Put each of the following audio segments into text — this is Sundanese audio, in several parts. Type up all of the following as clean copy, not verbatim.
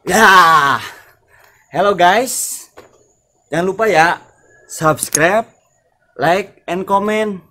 Ya. Hello guys. Jangan lupa ya subscribe, like, and comment.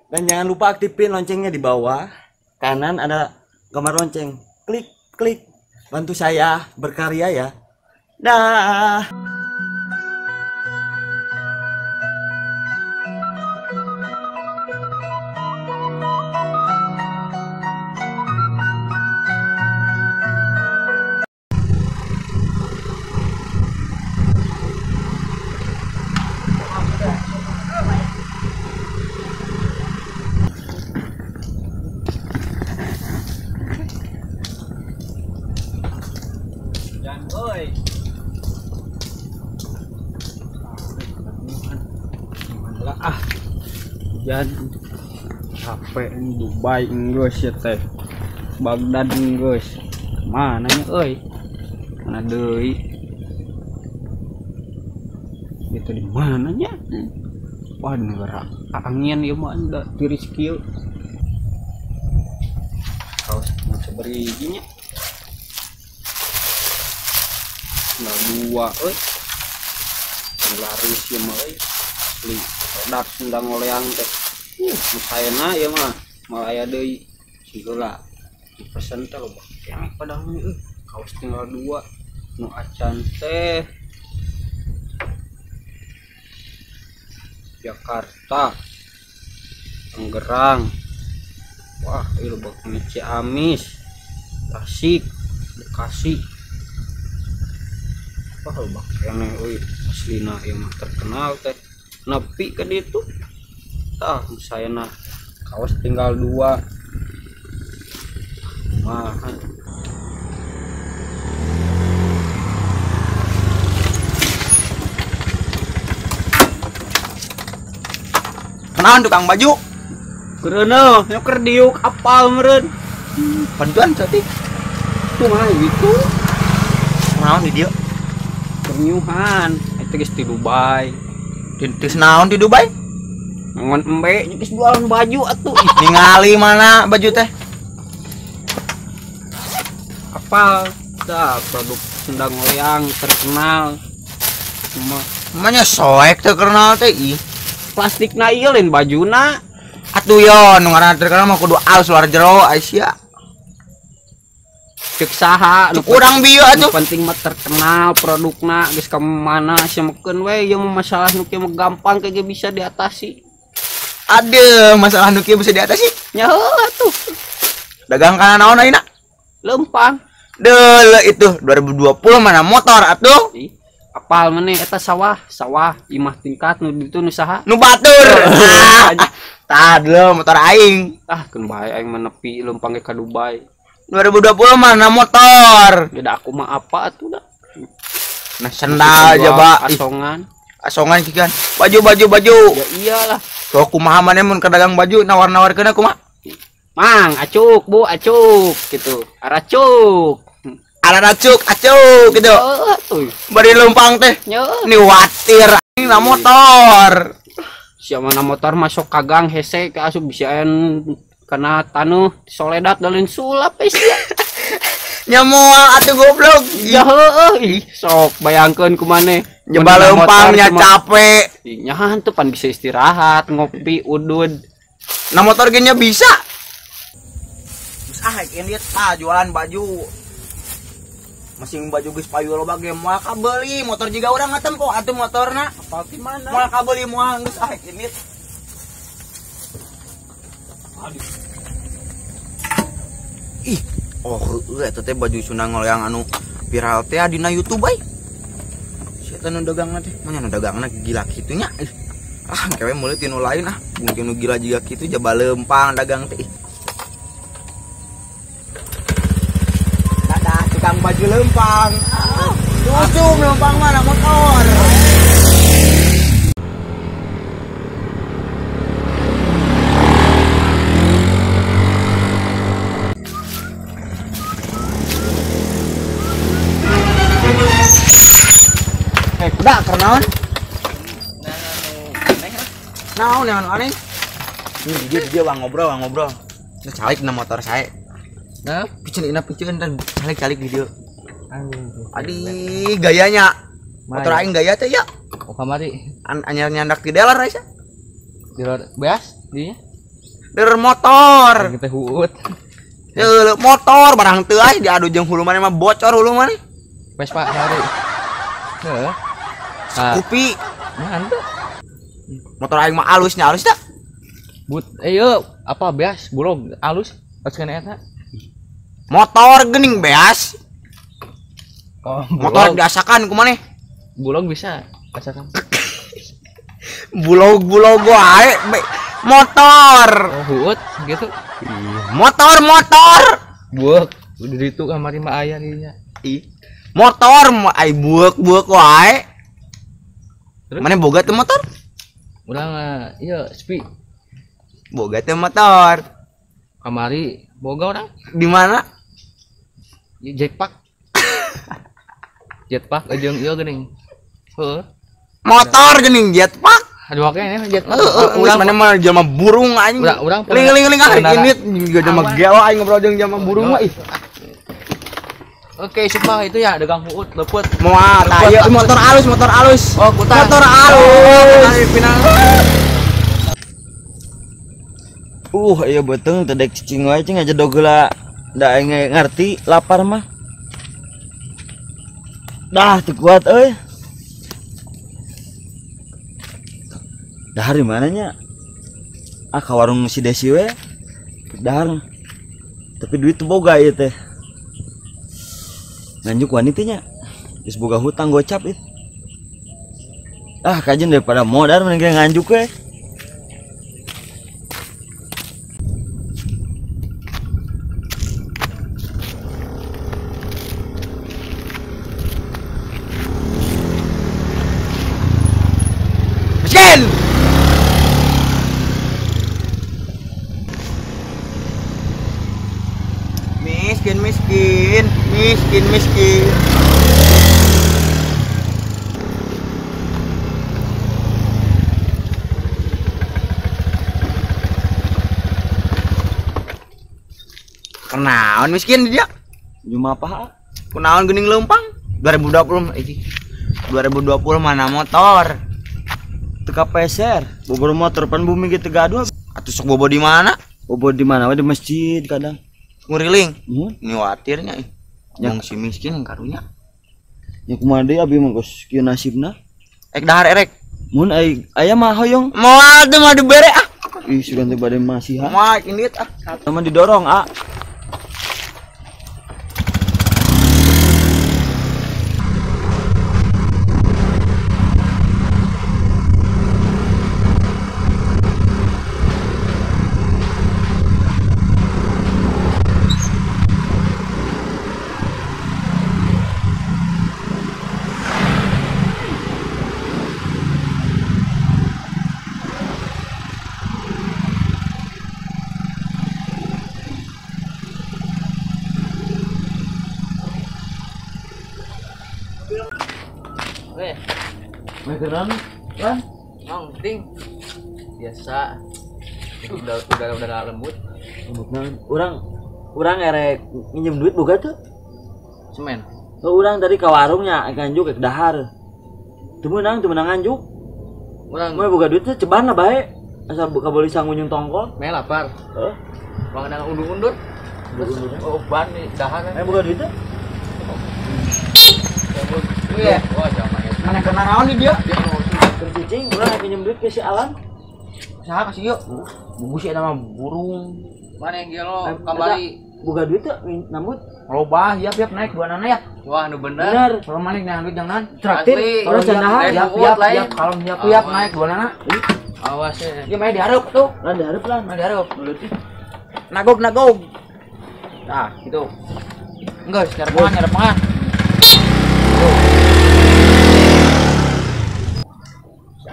Dan jangan lupa aktifin loncengnya di bawah. Kanan ada gambar lonceng. Klik, klik. Bantu saya berkarya ya. Dah. Oi. Ah, hujan capek ini Dubai Inggris ya teh, Baghdad Inggris, mana nya euy, mana deui, itu di mana nya? Wah negara angin ieu mah da tiris kieu. Kaos mun saberi nya. Nah dua euy. Laris ieu mah euy. Asli produk Sunda Ngoleang teh. Saena ieu mah moal aya deui. Heula dipesen teh loba keneh padahal euy. Kaos tinggal dua. Nu acan teh Jakarta, Tangerang. Wah, ieu loba keneh Ciamis, Tasik, Bekasi. Wah loba keneh euy, aslina ieu mah terkenal teh. Nepi ka ditu. Tah, saena kaos tinggal dua. Mah. Kenaon tukang baju? Kereuneuh, nyoker diuk apal meureun. Bantuan saeutik. Kumaha gitu? Naon di dieu? Pernyuhan, eta geus di Dubai. Di naon di Dubai? Ngon embe geus jualan baju atuh. Ningali mana baju teh? Apal tah produk Sunda Ngoleang terkenal. Manya soek terkenal teh ih. Plastikna ieu lain bajuna. Atuh yo nu ngaranna terkenal mah kudu alus luar jero Aisyah. Cek saha nu kurang bieu atuh. Penting mah terkenal produkna geus ka mana semekeun we ieu mah masalah nu kieu mah gampang kayak bisa diatasi. Aduh, masalah nu kieu bisa diatasi? Nya heuh atuh. Dagang kana naon ayeuna? Leumpang. Deuleu itu 2020 mana motor atuh. Apal maneh eta sawah, sawah imah tingkat nu ditu nu saha? Nu batur. Tah deuleu motor aing. Ah, keun bae aing mah nepi leumpang ge ka Dubai. 2020 mana motor? Beda aku mah apa atuh dah. Nah sendal coba asongan. Asongan kikan. Baju baju baju. Ya iyalah. Sok kumaha maneh mun keur dagang baju nawar-nawarkeun kumaha? Mang, acuk, Bu, acuk gitu. Aracuk. Aracuk, acuk gitu. Heeh atuh. Bari leumpang teh. Ni watir aing na motor. Sia mana motor masuk ka gang hese ka asup bisa aya kana taneuh soledat dalin sulap eh sia. Nya moal atuh goblok. Ya heueuh ih sok bayangkeun ku maneh. Nyoba leumpangnya capek. Nya henteu pan bisa istirahat, ngopi, udud. Na motor ge nya bisa. Geus ah ini tah jualan baju. Masing baju geus payu loba ge moal kabeuli, motor jiga urang ngatempo atuh motorna. Apal ti mana? Moal kabeuli moal geus ah ini. Ih, oh heueuh eta teh baju Sunda Ngoleang anu viral teh dina YouTube bae. Si eta nu dagangna teh, manya nu dagangna gila kitu nya. Ih. Ah, kewe meuli ti nu lain ah, mungkin nu gila jiga kitu jaba leumpang dagang teh. Ih. Dadah tukang baju leumpang. Ah, usum leumpang mana motor. Kuda keur naon? Naon yang aneh? Ini dia wang ngobrol, wang ngobrol. Nah, calik na motor saya. Nah, piceun ina piceun dan calik-calik di dieu. Adi gayanya. Motor aing gaya teh ya. Oh kamari. Anyar nyandak di dealer aja. Dealer beas dinya. Dealer motor. Kita huut. Dealer motor barang teu aya diadu jeung hulu maneh mah bocor hulu maneh. Vespa sare. Heeh. Scoopy. Mantap. Motor aing mah alusnya alus tak? But ieu apa beas bulog alus alus kana eta. Motor geuning beas. Oh, motor diasakan ku maneh. Bulog bisa asakan. Bulog-bulog wae motor. Oh, huut gitu. Motor motor. Buek udah ditu kamari mah aya dinya. Ih. Motor ai buek-buek wae. Maneh boga teu motor? Urang ieu sepi. Boga teu motor. Kamari boga urang. Di mana? Jetpack. Jetpack jeung ieu geuning. Heeh. Motor geuning jetpack. Aduh kayaknya jetpack. Urang mana mah jelema burung anjing. Urang ling-ling ah ini juga jelema gelo aing ngobrol jeung jelema burung mah ih. Oke, sumpah itu ya dagang huut lepet. Moal tah ieu motor alus, motor alus. Oh, kutang. Motor alus. Ieu beuteung teu dek cicing wae cing ngajedog heula. Da aing ngarti lapar mah. Dah teu kuat euy. Dahar di mana nya? Ah ka warung si Desi we. Dahar. Tapi duit teu boga ieu teh. Nganjuk wanitanya geus boga hutang gocap itu. Ah kajian daripada modar mending nganjuk we. Miskin. Miskin miskin miskin miskin. Kenaon miskin dia? Cuma apa? Kunaon geuning leumpang? 2020 iki. 2020 mana motor? Teu kapeser, bobor motor pan bumi ge teu gaduh. Atuh sok bobo di mana? Bobo di mana we di masjid kadang. Nguriling. Niwatirnya ih. Yang si miskin karunya. Ya kumaha deui abi mah geus kieu nasibna. Ek dahar erek. Mun ai aya mah hoyong. Moal teu mah dibere ah. Ih sugan teh bade masihan. Moal indit ah. Sama didorong ah. Weh, keran lan nong ting biasa. Udah lembut. Lembut naon? Urang erek minjem duit boga tuh. Semen. Oh, urang tadi ka warungnya nganjuk ke dahar. Teu meunang nganjuk. Urang mah boga duit teh ceban lah bae. Asal buka beli sangunyung tongkol. Meh lapar. Heeh. Bang undur-undur. Oh, ban nih dahar. Eh boga duit teh. Iya. Wah, jangan. Mana kena naon di dia? Cicing, urang pinjem duit ke si Alan. Saha kasih yuk? Bungkus eta mah burung. Mana yang gelo kembali boga duit teh nambut. Loba, siap naik dua nana ya. Wah, nu bener. Kalau mana yang duit jangan. Traktir, kalau jangan siap siap. Kalau siap siap naik dua nana. Awas ya. Ieu mah dihareup tuh. Lah dihareup lah, mah dihareup. Nagog nagog. Nah, gitu. Enggak, secara pengan,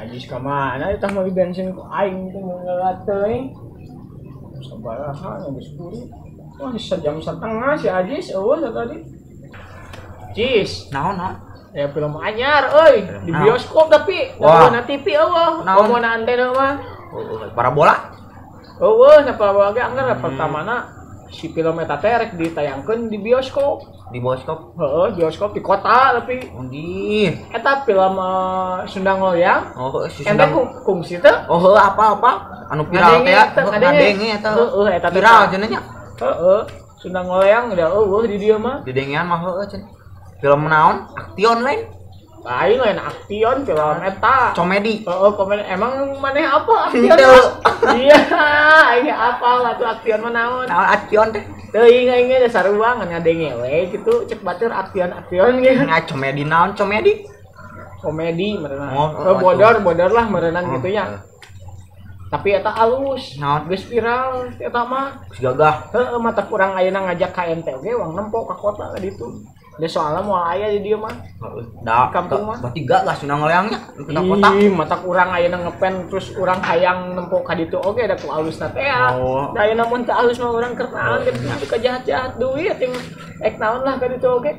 Ajis ka mana eta mah bensin ku aing teh mun ngelat teuing. Sabaraha geus buru. Wah, sejam setengah si Ajis eueuh tadi. Cis, naon naon? Ya film anyar euy, di bioskop tapi na TV eueuh. Naon antena mah. Parabola? Eueuh, na parabola ge anggar pertamana Si film eta teh rek ditayangkeun di bioskop. Di bioskop? Heeh, bioskop di kota tapi. Di. Eta film Sunda Ngoleang. Oh, si Sunda. Ente kungsi teh? Oh, heuh apa-apa. Anu viral teh ya. Ngadenge eta. Heeh, eta viral cenah nya. Heeh, Sunda Ngoleang da eueuh di dieu mah. Didengean mah heueuh cenah. Film naon? Action lain? Lain lain action film eta. Komedi. Heeh, komedi. Emang maneh apa action? Iya, aing apa atuh action mah naon? Naon action teh? Teuing aing ge sarua ngan ngadenge we kitu cek batur action-action ge. Nya komedi naon komedi? Komedi meureunan. Oh, bodor lah meureunan kitu nya. Tapi eta alus, geus viral eta mah. Geus gagah. Heeh, mata kurang ayeuna ngajak ka ente oge wang nempo ka kota ka ditu. Da soalna moal aya di dieu mah. Heeh. Da kampung mah. Berarti gagah Sunda Ngoleangnya di kota. Ih, mata kurang ayeuna ngepen terus urang hayang nempo ka ditu oge da ku alusna teh ya. Oh. Da ayeuna mun teu alus mah urang keur naon gitu ka jahat-jahat duit ting ek naon lah ka ditu oge.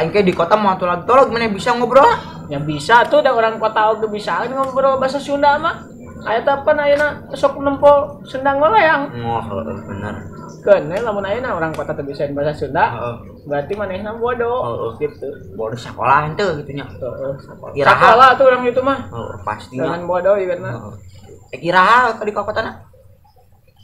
Aing ke di kota mah tolog maneh bisa ngobrol. Ya bisa tuh da urang kota oge bisa ngobrol bahasa Sunda mah. Aya teh pan ayeuna sok nempo Sunda Ngoleang. Oh, heeh bener. Keun we lamun ayeuna urang kota teu bisa bahasa Sunda. Heeh. Berarti manehna bodoh heeh gitu. Bodoh sekolah henteu kitu nya. Heeh, sekolah. Sekolah tuh urang itu mah. Heeh, pasti. Jangan bodoh ieu mah. Heeh. Iraha ka di kotana?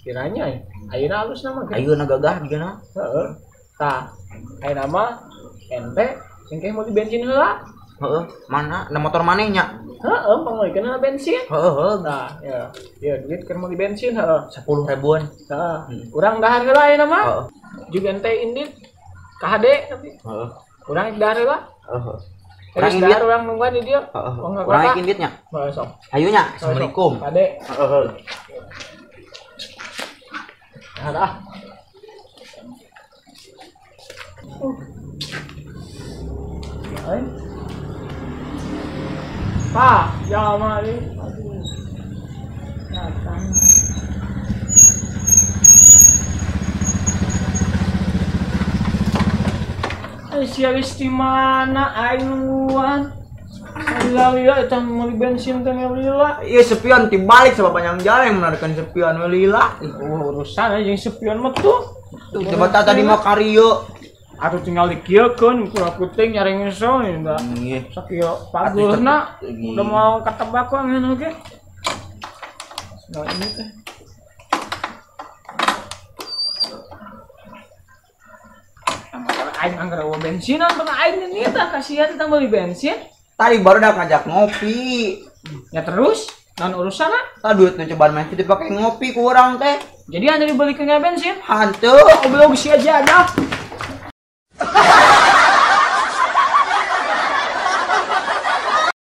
Kiranya ya. Ayeuna alus mah. Ayeuna gagah digana. Heeh. Tah, ayeuna mah ente engke mau di bensin heula. Heeh, mana? Na motor maneh nya? Heeh, pangmeulikeun heula bensin. Heeh, Nah, ya. Ya duit keur meuli bensin heeh. 10 ribuan. Heeh. Urang dahar heula ayeuna mah. Heeh. Juga ente indit ka HD tapi. Heeh. Urang dahar heula. Heeh. Urang dahar urang nungguan di dieu. Heeh. Urang indit nya. Heeh, sok. Hayu nya. Assalamualaikum. HD. Heeh. Dahar ah. Ay. Pak, jangan mari. Aduh. Datang. Siaris di mana aing nungguan? Lila eta meuli bensin teh lila. Iya sepion dibalik sama panjang jalan yang menarikan sepion lila. Oh, urusan aja yang sepion mah tuh. Tuh coba tadi mau kario. Atuh tinggal dikieukeun kurang kuting nyareng iso enggak. Sakieu pageurna udah mau ketebak ngene oge. Nah ini teh. Aing anggar eueuh bensinan pernah aing ini tah kasihan tentang beli bensin. Tadi baru dah ngajak ngopi. Ya terus naon urusanna? Tah duit nu cobaan mah dipakai ngopi ku urang teh. Jadi anda dibelikeun bensin? Hanteu, goblok sia aja dah.